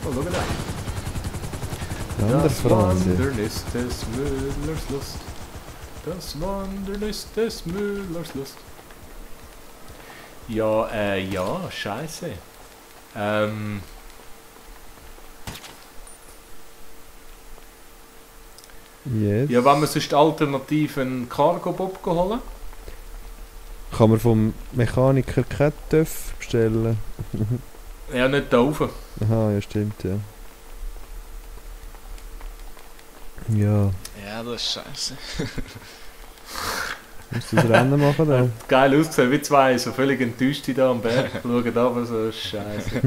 Oh, schau da. Das Wandern ist des Müllers Lust. Das Wandern ist des Müllers Lust. Ja, scheiße. Yes. Ja, wenn wir sonst alternativ einen Cargo-Bob holen? Kann man vom Mechaniker kein TÜV bestellen? Ja, nicht da oben. Aha, ja stimmt, ja. Ja, Ja, das ist scheiße. musst du das Rennen machen da? Geil ausgesehen, wie zwei, so völlig enttäuscht da am Berg. Schauen aber so, scheiße.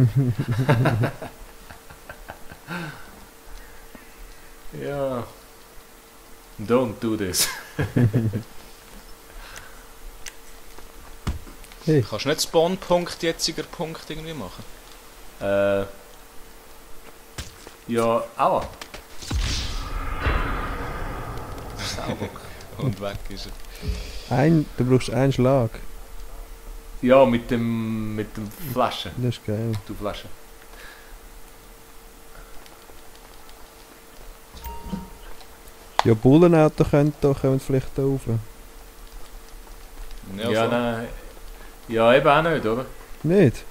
Ja. Don't do this. Hey, Kannst du nicht Spawn-Punkt, jetziger Punkt irgendwie machen? Ja, aua. Saubock. Und weg ist er. du brauchst einen Schlag. Ja, mit dem Flaschen. Das ist geil. Du Flasche. Ja, Bullenauto kommen vielleicht da rauf. Ja, nein. Ja, eben auch nicht, oder? Nicht?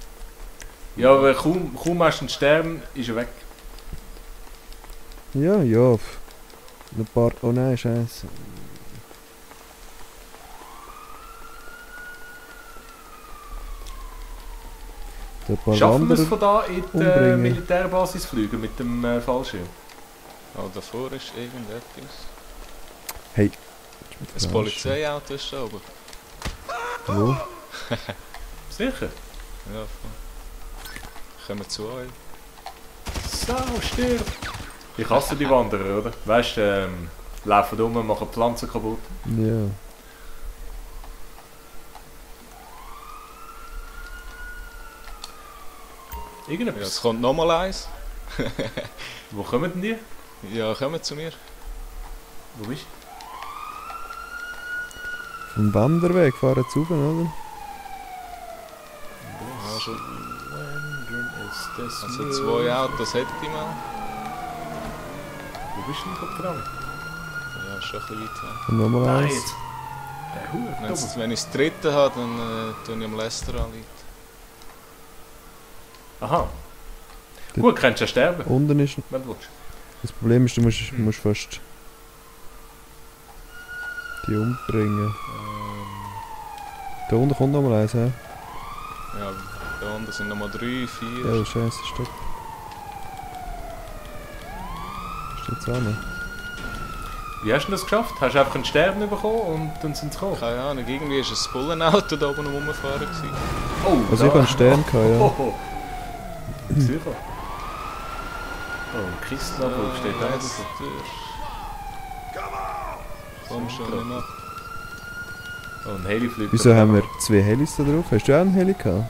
Ja, aber kaum hast du einen Stern, ist er weg. Ja, ja. Ein paar... Oh nein, scheiße. Ein paar Schaffen wir es Wanderer von da in die umbringen. Militärbasis fliegen mit dem Fallschirm? Oh, davor ist irgendetwas. Hey. Das Polizeiauto ist schon oben. Wo? Sicher? Ja, voll. Kommen zu euch. Sau, stirb! Ich hasse die Wanderer, oder? Weißt du, laufen rum, machen Pflanzen kaputt. Ja. Ja, Irgendetwas. es kommt nochmal eins. Wo kommen denn die? Ja, kommen zu mir. Wo bist Vom Wanderweg fahren sie rauf, oder? Ja, schon. Wandern ist das Also Müll. 2 Autos hätte ich mal. Wo bist du denn gerade dran? Ja, ist schon ein bisschen weit weg. Und nochmal Nein, eins. jetzt. Wenn ich das dritte habe, dann tue ich am Lester anleiten. Aha. Der- Gut, kannst du ja sterben, Unten ist... wenn du willst. Das Problem ist, du musst fast... die umbringen. Da unten kommt nochmal eins, hä? Ja, da unten sind nochmal 3, 4. Ja, scheiße, stopp. Steht's an? Wie hast du das geschafft? Hast du einfach einen Stern bekommen und dann sind sie gekommen? Keine Ahnung, irgendwie war ein Bullenauto da oben rumgefahren. gewesen. Oh, Also ich habe einen Stern gehabt, ja. Oh. Sicher. Oh, ein Christenabflug steht da. jetzt durch. Komm schon, nicht nach. Oh, ein Heli fliegt. Wieso haben wir 2 Helis da drauf? Hast du auch einen Heli gehabt?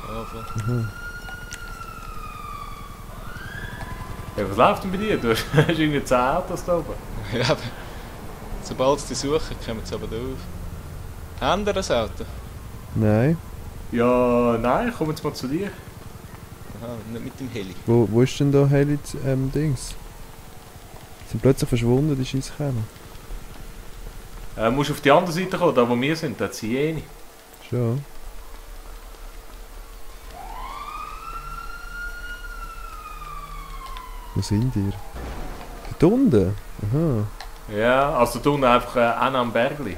Ja, voll. Ja, was läuft denn bei dir? Du hast irgendwie 10 Autos da oben. Ja, aber sobald sie die suchen, kommen sie aber da auf. Haben wir ein Auto? Nein. Ja, nein, komm jetzt mal zu dir. Aha, nicht mit dem Heli. Wo ist denn da Heli Dings? Sie sind plötzlich verschwunden, die Scheisskerle. Musst auf die andere Seite kommen, da wo wir sind, da hat sie eh nicht. Schon. Wo sind ihr? Dort unten? Aha. Ja, also da unten einfach an am Bergli.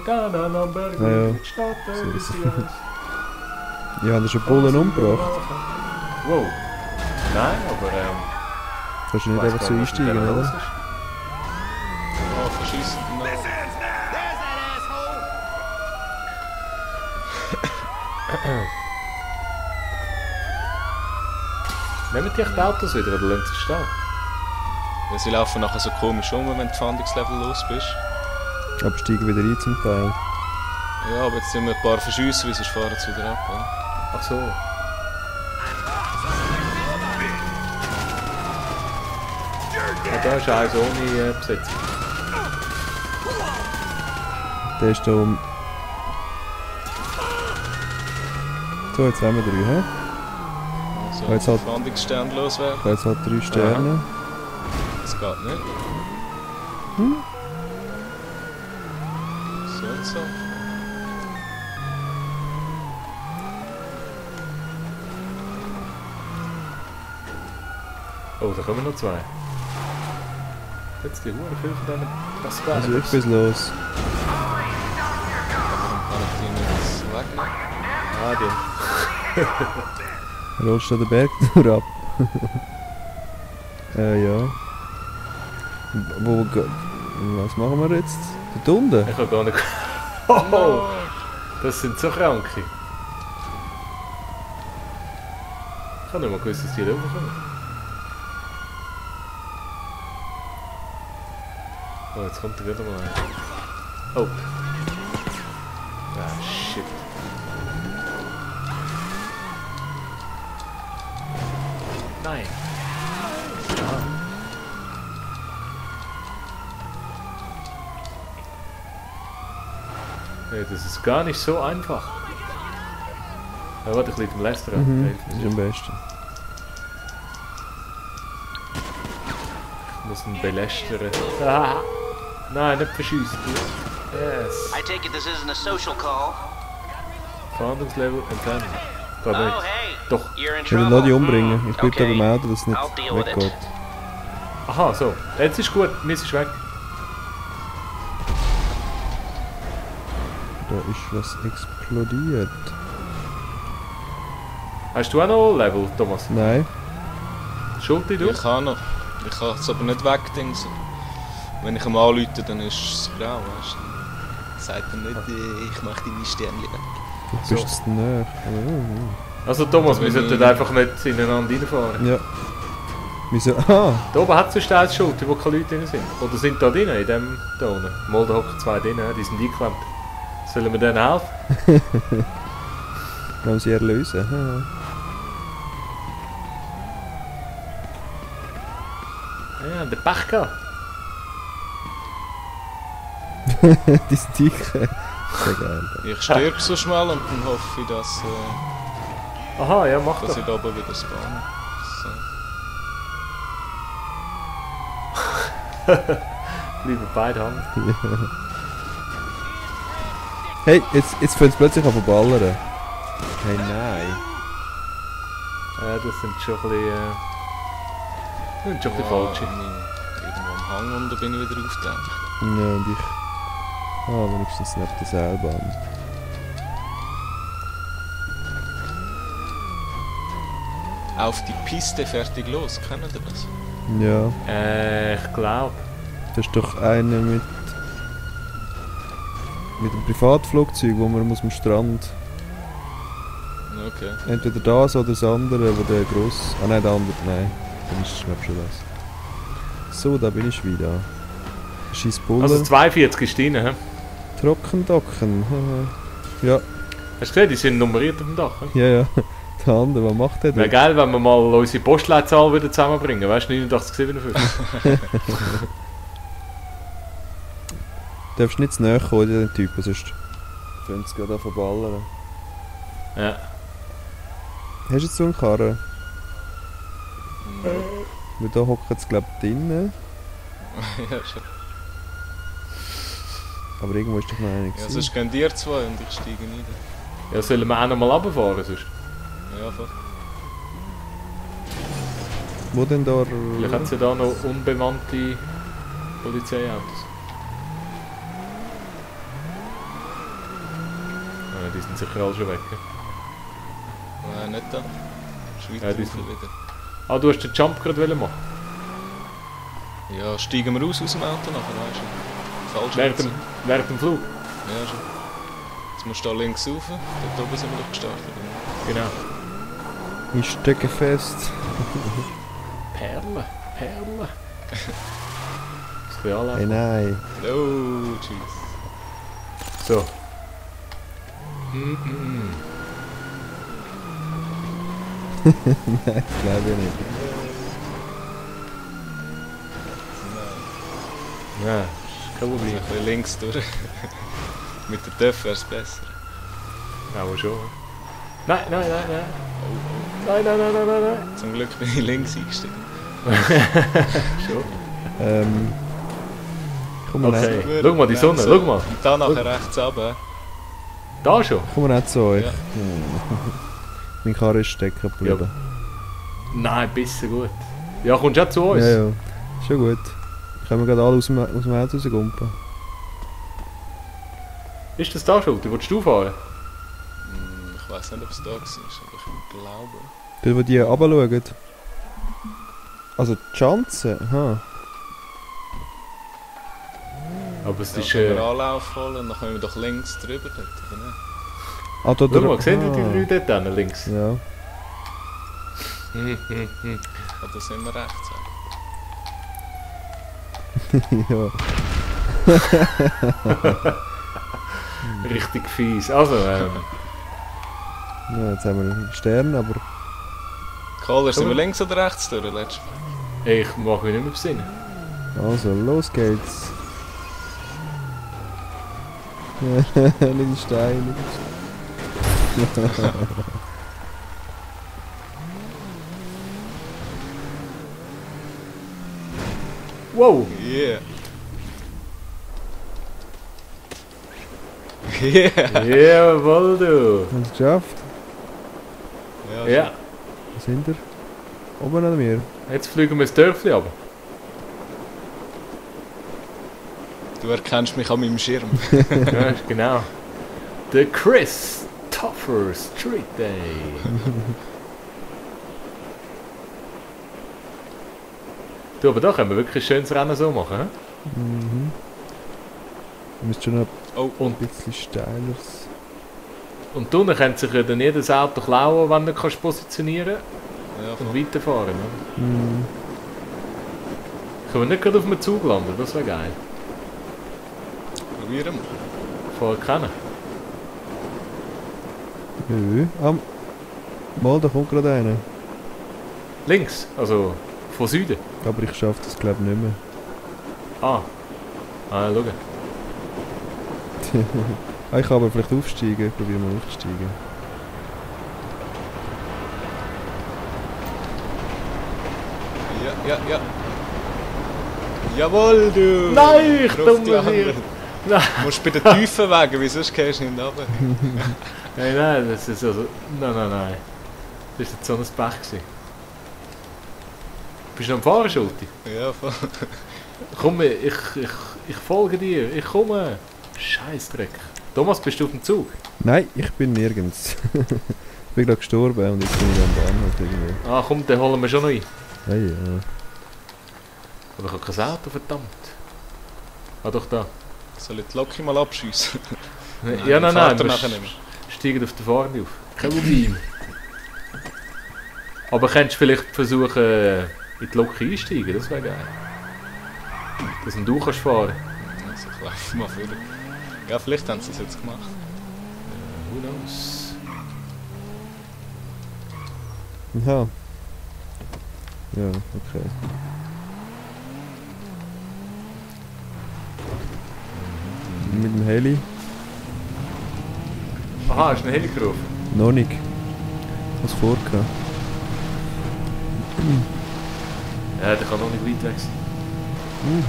Da am Bergli, Ja, ja. Stadt, So. bis hier. Ja, haben schon Bullen umgebracht. Wow. Nein, aber Kannst du nicht weiss einfach gar so nicht, was mit einsteigen, denen los oder? ist. Oh, verschießen den auch. Nehmen die echt die Autos wieder oder lassen sie stehen? Ja, sie laufen nachher so komisch um, wenn du Fahndungslevel los bist. Aber steigen wieder ein zum Teil. Ja, aber jetzt sind wir ein paar verschiessen, weil sonst fahren sie wieder ab. Oder? Ach so. Ja, da ist eins ohne Besetzung. Der ist da um... So, jetzt haben wir 3, hä? So, Jetzt halt- Fahndungsstern loswerden. Ich habe jetzt halt 3 Sterne. Das geht nicht. Hm? So und so. Oh, da kommen noch 2. Jetzt die Huren viel von diesen Rascals. Also ich bin's los. Warum kann ich die nicht wegnehmen? Ah, die. Rollst du den Berg nur ab? Ja. Was machen wir jetzt? Dort unten? Ich kann gar nicht... Oh, das sind so Kranke. Ich habe nicht mal gewusst, dass die da kommen. Oh, jetzt kommt er wieder mal ein. Oh. Ah, shit. Nein. Nee, das ist gar nicht so einfach. Ja, warte, ich liege im Lästern. Mhm, das ist am besten. Ich muss ihn belästern. Ah. Nein, nicht verschießen. Yes. I take it this isn't a social call. Fahndungslevel entfernen. Geht nicht. Oh, hey. Doch. You're in Ich will trouble. ihn umbringen. Ich bleibe da beim Auto, dass es nicht I'll deal with it. weggeht. Aha, so. Jetzt ist gut. Miss ist weg. Da ist was explodiert. Hast du auch noch Level, Thomas? Nein. Schulter durch? Ich kann noch. Ich kann es aber nicht wegdingsen. Wenn ich ihm anrufe, dann ist es grau, weißt du. Dann sagt er nicht, ich mache deine Sternchen weg. Du bist zu nah. Also Thomas, wir Wenn sollten ich- einfach nicht ineinander reinfahren. Ja. Wieso? Ah! Da oben hat es eine steiles Schulter, wo keine Leute drin sind. Oder sind da drin, in dem da unten? Mal, da hocken 2 drin, die sind eingeklemmt. Sollen wir denen helfen? Wollen sie erlösen? Ja, der Pech gehabt. Die sind dick. Sehr geil. Ich sterbe so schnell und dann hoffe ich, dass, Aha, ja, mach dass das. ich da oben wieder spawne. So. Bleiben beide hängen. Hey, jetzt fängt es plötzlich an zu ballern. Hey, nein. Das sind schon ein bisschen... das sind schon ein bisschen falsch. Irgendwo am Hang und da bin ich wieder aufgetaucht. Ja, und ich... Ah, wenigstens nicht der Seilbahn. Auf die Piste fertig los, kennen ihr das? Ja, Ich glaube. das ist doch einer mit dem Privatflugzeug, wo man muss am Strand... Okay. Entweder das oder das andere, wo der gross... Ah nein, der andere, nein. Dann ist es glaube ich schon das. So, da bin ich wieder. Scheiß Bulle. Also 42 ist drin, hä? Trockendocken. Ja, Hast du gesehen, die sind nummeriert auf dem Dach. He? ja, ja. Der andere, was macht der Wäre denn? geil, wenn wir mal unsere Postleitzahl wieder zusammenbringen. Weißt du, 8957. Du darfst nicht zu nahe kommen, den Typen, sonst fängt es gerade an zu ballern. Ja. Hast du jetzt so einen Karren? Ja, Weil da hockt es glaube ich drinnen. ja, schon. Aber irgendwo ist doch noch einer Ja, gewesen. sonst gehen ihr zwei und ich steige rein. Ja, sollen wir auch noch mal runterfahren sonst? Ja, voll. Wo denn da? Vielleicht hat es ja da noch unbemannte Polizeiautos. Ah, die sind sicher alle schon weg. he? Nein, nicht da. Schweiz Ja, die rauf sind- wieder. Ah, du hast den Jump gerade wollen machen. Ja, steigen wir aus dem Auto nachher, weißt du? Falsch. Während dem Flug. Ja, schon. Jetzt musst du da links rauf. Dort oben sind wir doch gestartet. Genau. Ich stecke fest. Perle, Perle. Das ist Hey, nein. Oh, tschüss. So. Nein, das glaube ich nicht. Ja, ist kein Ein Problem. bisschen links durch. Mit der Töpfe wäre es besser. Ja, wohl schon. Nein, nein, nein, nein. Oh, oh. Nein, nein, nein, nein, nein, nein. Zum Glück bin ich links eingestiegen. Schon. Komm mal Okay. nicht, Schau mal, die Sonne, schau mal. Und dann nachher rechts runter. Da schon? komm mal nicht zu euch. Ja. Mein Karre ist stecken geblieben. Nein, bisschen gut. Ja, kommst du auch zu uns? Ja, ja. Schon gut. Können wir gerade alle aus dem Auto rausgumpen. Ist das da schon? Willst du fahren? Ich weiß nicht, ob es da war, aber ich glaube. Dort, wo die runterschauen. Also die Schanze, aha. Aber es Ja, ist... können wir Anlauf holen und dann können wir doch links drüber dort, oder nicht? Ah, da Schau mal, sehen die drei dort hinten, links? Ja. Oder sind wir rechts? Ja. Richtig fies. Also, Ja, jetzt haben wir einen Stern, aber... Kohler, sind wir links oder rechts durch, letztes Mal? ich mag mich nicht mehr besinnen. Also, los geht's. Nicht ein Stein, nicht ein Stein. Wow! Yeah! Yeah! Jawohl, du! Haben wir es geschafft? Ja, Wo sind wir? Oben an mir. jetzt fliegen wir ins Dörfli runter. Du erkennst mich an meinem Schirm. Ja, genau. The Chris Toffer Street Day. Du, aber da können wir wirklich ein schönes Rennen so machen. He? Mhm. Du müsst schon noch Oh, ein bisschen steileres. Und unten kann sich ja dann jedes Auto klauen, wenn du kannst positionieren ja, und voll. weiterfahren. Oder? Mhm. Können wir nicht gerade auf dem Zug landen? Das wäre geil. Probieren wir. Vorher kennen. Nö. Mal, da kommt gerade einer. Links, also von Süden. Aber ich schaffe das glaube ich nicht mehr. Ah, schau. Ich kann aber vielleicht aufsteigen. Ich probiere mal aufzusteigen. Ja. Jawohl, du! Nein, ich Drauf dumme die andere. Tier. Nein. Du musst bei den tiefen Wegen, wie sonst gehst du nicht runter. Nein, das ist also... Nein. Das war jetzt so ein Pech gewesen. Bist du am Fahren, Schulti? Ja, voll. Komm, ich folge dir. Ich komme. Scheißdreck. Thomas, bist du auf dem Zug? Nein, ich bin nirgends. Ich bin gerade gestorben und jetzt bin ich am Bahnhof irgendwie. Ah, komm, den holen wir schon noch ein. Hey, ja. Aber ich habe kein Auto, verdammt. Ah, doch da. Soll ich die Loki mal abschiessen? Ja, nein, fahrt er wir nachher nicht mehr. steigen auf der Fahne auf. Kein Problem. Aber könntest du vielleicht versuchen, in die Lok einsteigen? Das wäre geil. Dass du kannst fahren. Also, ich laufe mal vor. Ja, vielleicht haben sie es jetzt gemacht. Who knows? Aha. Ja, okay. Mit dem Heli? Aha, hast du einen Heli gerufen? Noch nicht. Was vorgehabt? Ja, der kann noch nicht weit weg sein. Mhm.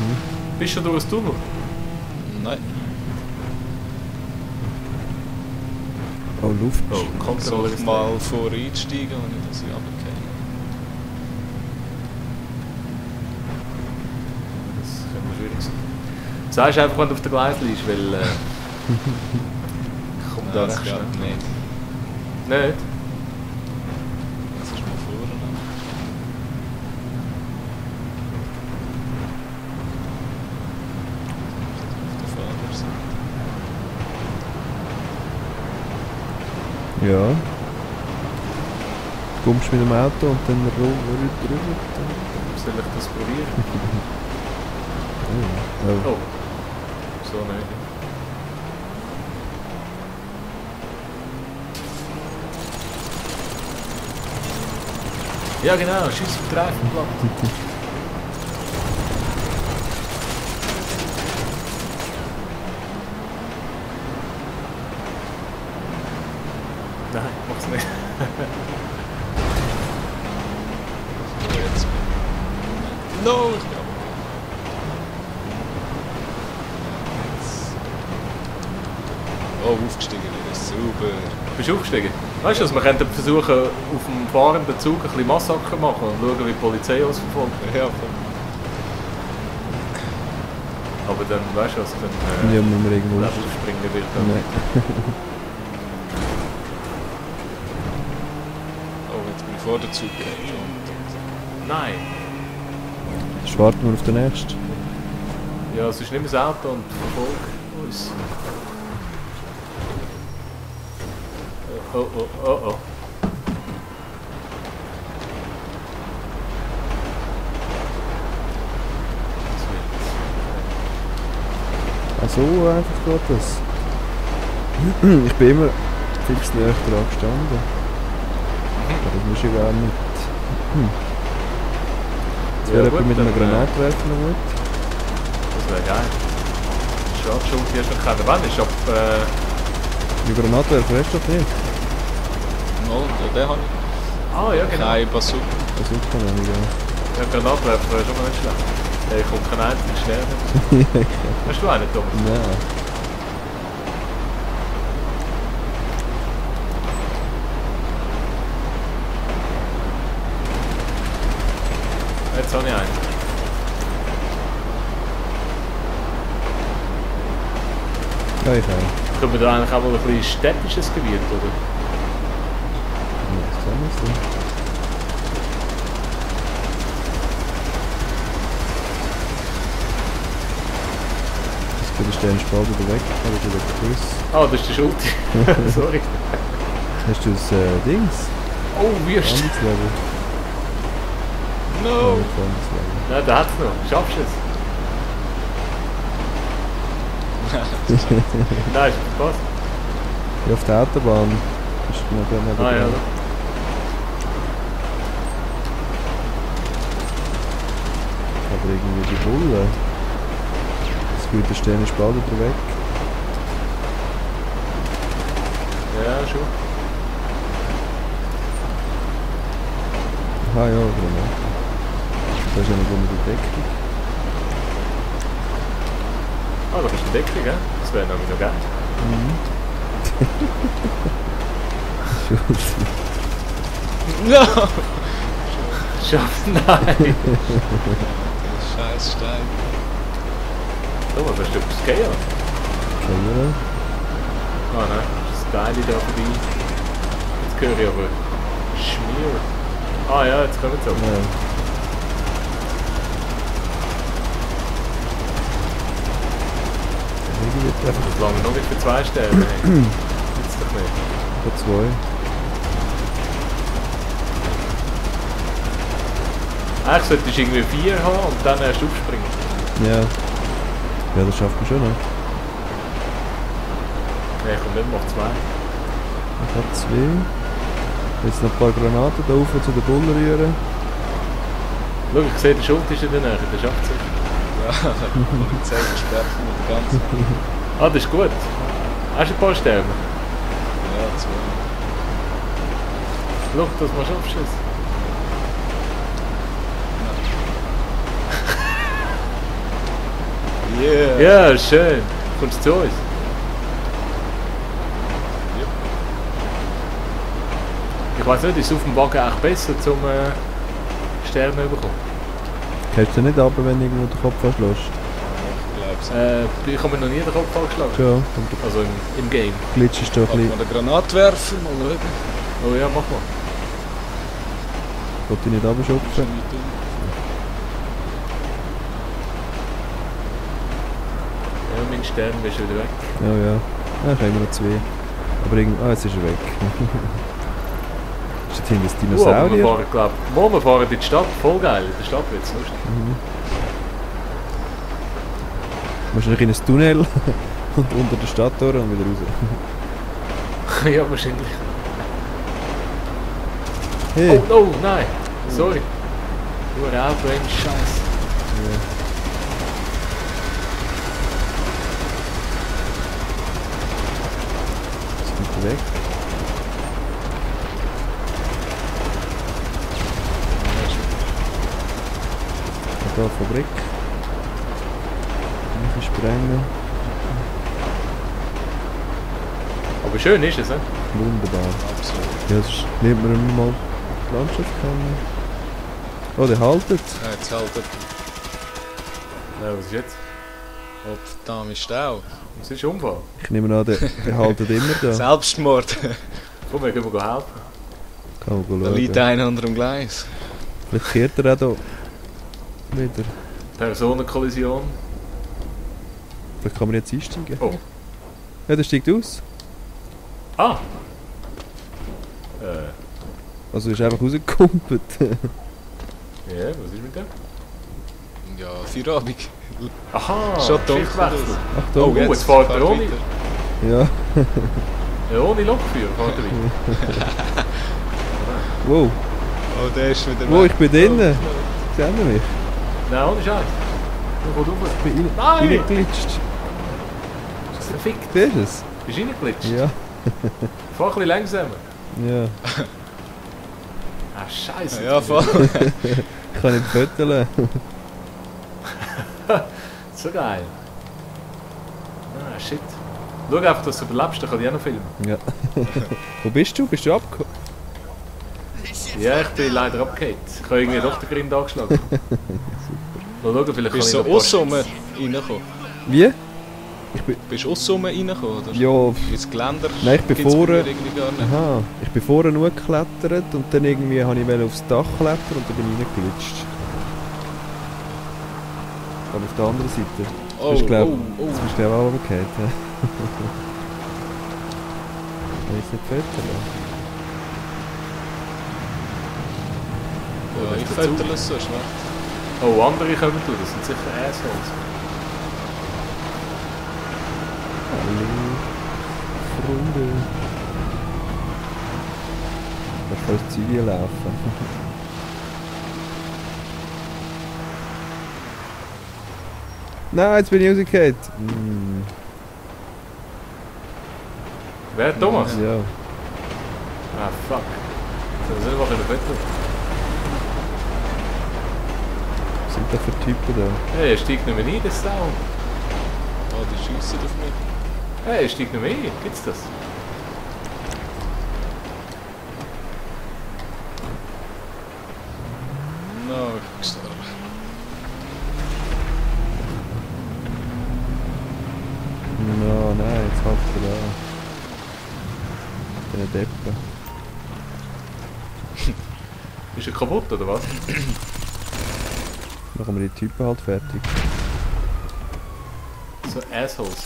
Bist du schon durch das Tunnel? Nein. Oh, Luft. Oh, Soll Kontrolle ich ist mal vor einsteigen, wenn ich das hier runtergehe? Das könnte schwierig sein. Sagst einfach, wenn du auf der Gleis liegst, weil... ich komme da Das recht schnell. geht nicht. Nicht? Das ist mal vorne. Auf der Fahrerseite. Ja. Du kommst mit dem Auto und dann drüber. Soll ich das probieren? Oh. Oh. So nicht. Ja genau, schieß auf die Reifenplatte. Nein, mach's nicht. No, ich bin Oh, aufgestiegen wieder. Super. Bist du aufgestiegen? Weißt du, wir könnten versuchen, auf dem fahrenden Zug ein bisschen Massaker machen und schauen, wie die Polizei uns verfolgt. Ja, voll. Aber dann, weißt du was, dann Ja, müssen wir irgendwo Level springen wird dann. Nein. Oh, jetzt bin ich vor der Zug. Nein. Jetzt warten wir auf den nächsten. Ja, sonst nimm das Auto und verfolg uns. Oh, oh, oh, oh. So einfach geht das. Ich bin immer fix näher dran gestanden. Aber das muss ich gar nicht. Jetzt wäre jemand mit einem Granatwerfer noch gut. Das wäre geil. Schade, schon, die hast du noch keinen. Wann ist ab... Die Granatwerfer hast du doch nicht. No, den habe ich. Ah, ja, genau. Kein Bazooka. Das ist auch noch nicht, ja. Ja, Granatwerfer ist schon mal nicht schlecht. Ja, ich komme kein einziger sterben. Hast du einen, Thomas? Nein. Jetzt habe ich einen. Ja, ich auch. Können wir da eigentlich auch mal ein bisschen städtisches Gebiet, oder? Ja, das kann man so. Jetzt geht der Sternspalt wieder weg, aber ist wieder Kuss. Ah, das ist die Schuld. Sorry. Hast du das Dings? Oh, Wüst. Anderes Level? No! Ja, nicht anderes Level. Nein, der hat's noch. Schaffst du es? Nein, ist was? Ja, auf der Autobahn. Ist noch neben Ah, ja. dran. Aber irgendwie die Bulle. Das gute Sternspalt wieder weg. Ja, schon. Ah ja, genau. Da ist ja noch eine Deckung. Ah, da ist eine Deckung, gell? Das wäre nämlich noch geil. Schulze. No! Schafft, nein. Scheiß Stein. Thomas, hast du etwas gehört? Keine Ah, nein. Das ist das Teil da vorbei. Jetzt höre ich aber Schmier. Ah ja, jetzt kommen sie aber. Ja. Irgendwie wird einfach Das lange noch nicht für 2 Sterne. Jetzt doch nicht. vor 2. Eigentlich solltest du irgendwie 4 haben und dann erst aufspringen. Ja. Ja, das schafft man schon noch. Nein, kommt nicht mal auf 2. Ich habe 2. Jetzt noch ein paar Granaten da rauf zu den Bullen rühren. Schau, ich sehe, der Schuld ist in der Nähe, der schafft es. Ja, die Polizei versperrt mit der ganzen. Ah, das ist gut. Hast du ein paar Sterne? Ja, 2. Schau, dass man schaffst es. Yeah! Ja, schön. Kommst du zu uns? Ich weiß nicht, ist es auf dem Wagen auch besser zum Sterne zu bekommen? Hältst du nicht ab, wenn du irgendwo den Kopf anschlägst? Ich glaub's. Ich habe mir noch nie den Kopf angeschlagen. Ja, und du Also im Game. glitschst doch ein Kann bisschen. man den Granatwerfer mal schauen? Oh ja, mach mal. Ich wollte dich nicht abschupfen. Ja, mein Stern ist wieder weg. Ja, ja. Ah, ich habe immer noch 2. Aber irgendwie... Ah, jetzt ist er weg. Ist das hinten das Wir Dinosaurier? fahren, wir fahren in die Stadt. Voll geil. In der Stadt wird es lustig. Wahrscheinlich in ein Tunnel und unter der Stadt durch und wieder raus. Ja, wahrscheinlich. Hey! Oh, no, nein. Sorry. Du ein Auto, ein Scheiß. Ja. Jetzt kommt er weg. Da Fabrik. Nicht sprengen. Aber schön ist es, ne? Wunderbar. Absolut. Ja, sonst lernt man immer mal die Landschaft kennen. Oh, der haltet. Ja, jetzt haltet. Ja, was ist jetzt? Oh, verdammt, Stau. Was ist Unfall? Ich nehme an, der haltet immer da. Selbstmord. Komm, wir können helfen. Kann man Da liegt schauen. einer unter dem Gleis. Vielleicht kehrt er auch da wieder. Personenkollision. Vielleicht kann man jetzt einsteigen. Oh. Ja, der steigt aus. Ah! Also ist einfach rausgekumpelt. Ja, was ist mit dem? Ja, Feierabend. Aha! Schon dunkel. Schichtwechsel. Achtung. Oh, jetzt fährt er ohne. weiter. Ja. Ja, ohne Lokführer fährt er weiter. Wow. Oh, der ist wieder Wo, weg. ich bin drinnen. Sehen Sie mich? Nein, ohne Scheiß. Du kommst rauf. Ich bin Nein! reingeglitscht. Das ist verfickt. Siehst du es? Bist du reingeglitscht? Ja. Fahr ein bisschen langsamer. Ja. Ah, Scheiße. Ja, voll. Ich kann nicht föteln. So geil. Ah, shit. Schau einfach, dass du überlebst, dann kann ich auch noch filmen. Ja. Wo bist du? Bist du abgekommen? Ja, ich bin leider abgehakt. Ich habe irgendwie doch den Grind angeschlagen. Mal schauen, vielleicht Bist du kann so ich noch aussen reingekommen? Wie? Bist du aussen reingekommen, oder? Ja. Ins Geländer? Nein, ich bin gibt's vorne. bei mir irgendwie gar nicht. Aha. Ich bin vorher nur geklettert und dann irgendwie habe ich aufs Dach klettern und dann bin ich reingeglitscht. Aber auf der anderen Seite. Oh, Bist glaub, oh. Jetzt bist du auch runtergefallen. Ja. Kann ich nicht föteln? Ja, ich fötel es so schlecht. Oh, andere kommen durch, das sind sicher Assholes. Hallo. Freunde. Ich kann das Zeug laufen. Nein, jetzt bin ich rausgefallen. Wer? Thomas? Ja. Ah, fuck. Das ist einfach in der Bett. Was sind da für Typen da? Hey, er steigt nicht mehr ein, das Sau. Oh, die schiessen auf mich. Hey, er steigt nicht mehr ein. Gibt's das? No, ich bin gestorben. No, nein, jetzt hakt er da. Der Deppe. Ist er kaputt, oder was? Machen wir die Typen halt fertig. So Assholes.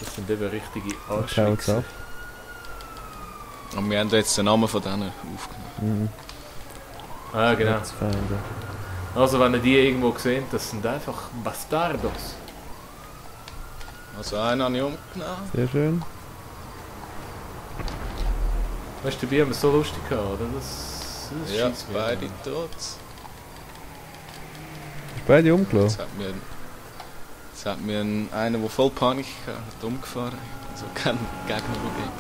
Das sind eben richtige Schau jetzt Arschwichser. ab. Und wir haben jetzt den Namen von denen aufgenommen. Ah, genau. Erzfeinde. Also, wenn ihr die irgendwo seht, das sind einfach Bastardos. Also einen habe ich umgenommen. Sehr schön. Weißt du, dabei haben wir es so lustig gehabt, oder? Das Ja, scheisst mich beide an. tot. Beide umgelassen. Jetzt hat mir einer, der voll Panik hatte, hat umgefahren. Also kein Gegner gegeben.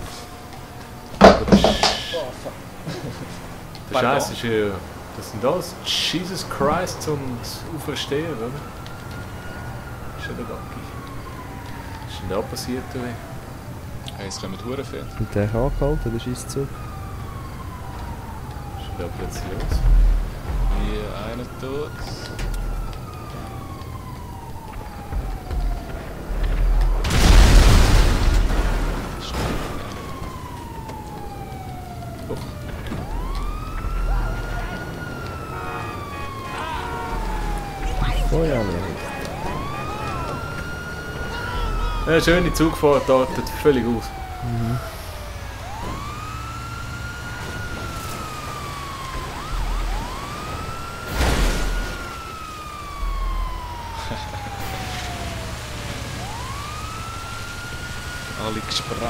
Der Scheiß ist ja... Das sind alles Jesus Christ und Auferstehen, oder? Ist ja der Gacki. Was ist denn da passiert, du? Hey, es kommen hure viel. Und der angehalten, der Schisszug. Was ist denn da plötzlich los? Hier einer tot. Doch. Oh ja, Ja, schöne Zugfahrt artet völlig aus. Alle gesprengt.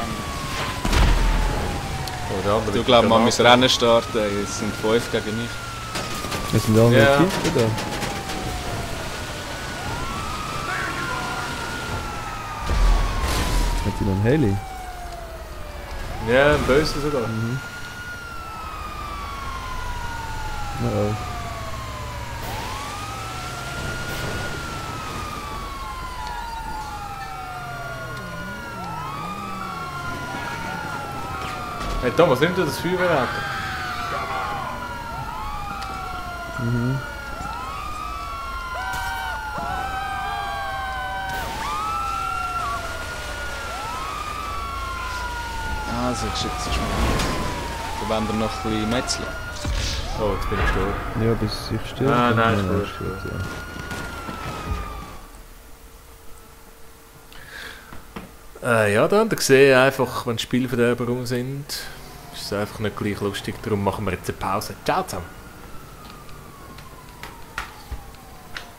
Oh, der andere Du mit glaubst, man muss Granaten. Rennen starten. Es sind 5 gegen mich. das sind andere Ja. Typen da. Hat die noch einen Heli? Ja, ein Böse sogar. Oh. Hey Thomas, nimm dir das Feuerwehr. Mhm. Also, jetzt ist mal. Dann wollen wir noch ein bisschen metzeln. Oh, jetzt bin ich gestorben. Ja, bis ich sterbe. Ah, nein, ist Nein, gut, stirbt, ist ja. Ja, da habt ihr gesehen, einfach, wenn Spielverderber rum sind, ist es einfach nicht gleich lustig. Darum machen wir jetzt eine Pause. Ciao zusammen.